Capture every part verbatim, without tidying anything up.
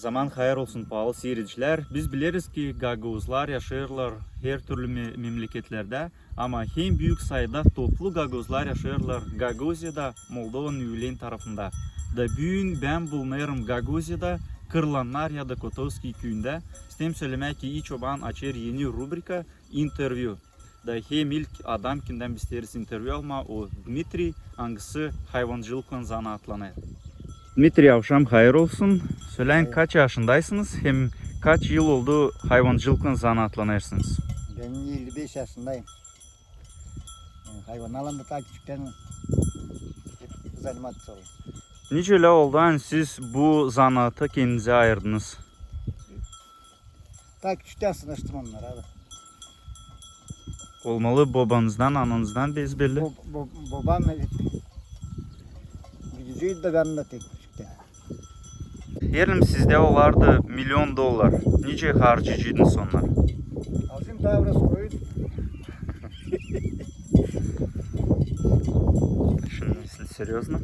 Zaman hayır olsun, paalı siiredicilär. Biz bileriz ki, gagauzlar yaşêêrlar hertürlü me-, memleketlerdä, ama hem büük sayıda toplu gagauzlar yaşêêrlar Gagauziyada, Moldovanın üülen tarafında. Da büün bän bulunêrım Gagauziyada, Kırlannar ya da Kotovskiy küüyündä. İsteerim sölemää ki, İi Çoban açêr eni rubrika, intervyu. Da hem ilk adam, kimdän biz isteeriz intervyu almaa, o Dmitriy, angısı hayvancılıklan zanaatlanêr. Dmitriy, avşam hayır olsun. Söläyin, kaç yaşındaysınız hem kaç yıl oldu hayvancılıklan zanaatlanêrsınız? Bän elli beş yaşındayım. Yani hayvannarlan da taa küçüktän hep заниматься oldum. Nicä ölä oldu, ani siz bu zanaata kendinizi ayırdınız? Taa küçüktän sınaştım onnara da. Olmalı, bobanızdan, ananızdan bezbelli. Bo-, bo-, bobam hep güdeceydi da, bän dä tek küçüktän. Deyelim, sizdä olardı million dollar. Nicä harcayacıydınız onnarı? Aldım taa biraz koyun. Şindi siz seriozno?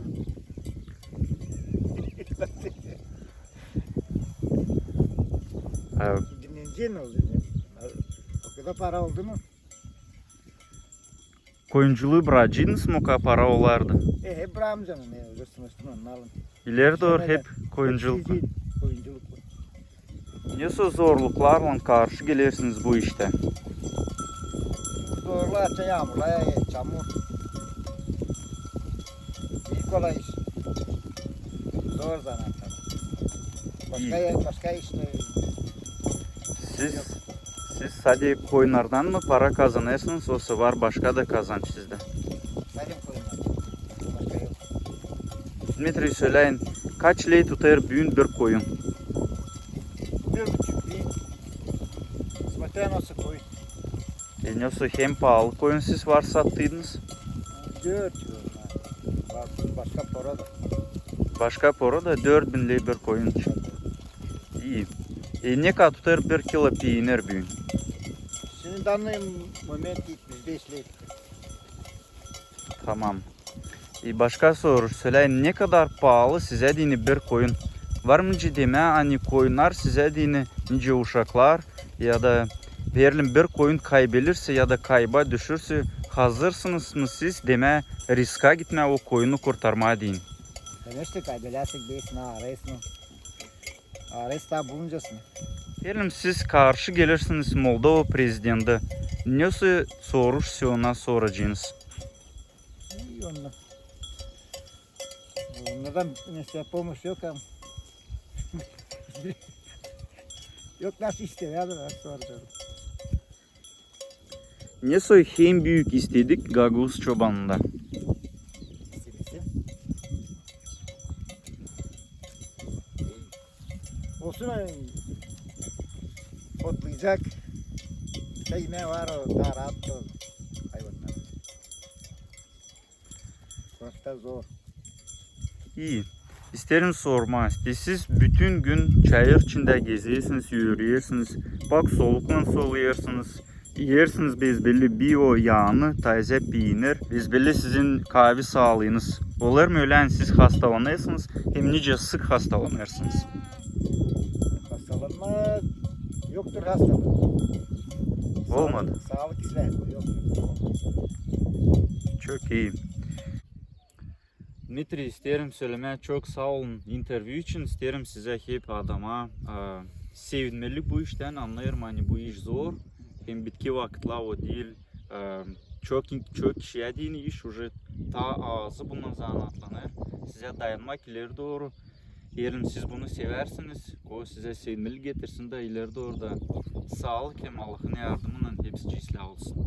Ha. Dinlenecek mi oldu? O kadar para oldu mu? Koyunculuu brakacıydınız mı, o kadar para olardı? E, hep brakmayacan, ne olacak, sınaştım onnarlan. İleri dooru hep koyunculuk. Koyunculuk. Nesoy zorluklarlan karşı gelersiniz bu iştä? Zorluk, açan yaamurlar, çamur. Hiç kolay iş. Zor zanaat. Başka, başka iş dä yok. Siz, siz sade koyunnardan mı para kazanêrsınız, osa var başka da kazanç sizdä? Sade koyunnardan. Başka yok. Dmitriy, söläyin, kaç ley tutêr büün bir koyun? Bir buçuk ley. Смотря nasıl koyun. E, nesoy hem paalı koyun siz var sattıydınız? Dört yıl. Ba-, başka poroda. Başka poroda, dört bin ley bir koyun için. İi. E, ne kadar tutêr bir kilo piinir büün? Şindi данный момент etmiş beş ley. Tamam. E, başka soruş, söläyin, ne kadar paalı sizä deyni bir koyun? Var mı nicä demää, ani koyunnar sizä deyni nicä uşaklar, ya da, deyelim, bir koyun kaybelirsä ya da kayba düşürsä, hazırsınız mı siz, demää, riska gitmää o koyunu kurtarmaa deyni? Конечно, kaybelärsä, gidersin, arêêrsın. Arêêrsın taa buluncasını. Deyelim, siz karşı gelersiniz Moldova prezidentindä. Nesoy soruş ona soracınız? İi, onda. Onnaran mesela pomoş yok ama. Yok, nasıl işte, ya da nasıl soracağım. Nesoy hem büük istedik gagauz çobanında? İstemesi. Olsun, e, otlayacak. Taa imää var, o taa raat o hayvannar. Sokakta zor. İi. İsteerim sormaa. Siz bütün gün çayır içindä gezersiniz, üürersiniz, pak soluklan soluyêrsınız, iyersiniz bezbelli bio yaanı, taazä piinir, bezbelli sizin kaavi saalıınız. Olêr mı ölä, ani siz hastalanêrsınız, hem nicä sık hastalanêrsınız? Hastalanma yoktur, hastalık. Olmadı. Saalık, saalık işlär yoktur. Çok ii. Dmitriy, isteerim sölemää çok saa olun intervyu için. İsteerim sizä hep adama, e, sevinmelik bu iştän. Annêêrım, ani bu iş zor. Hem bitki vakıtlar o diil, e, çok, çok kişiyä deyni iş, uje taa azı bundan zanaatlanêr. Sizä dayanmak ileri dooru. Deyelim, siz bunu sevärsiniz, o sizä sevinmelik getirsin da ileri dooru da saalık hem Allahın yardımınnan hepsi islää olsun.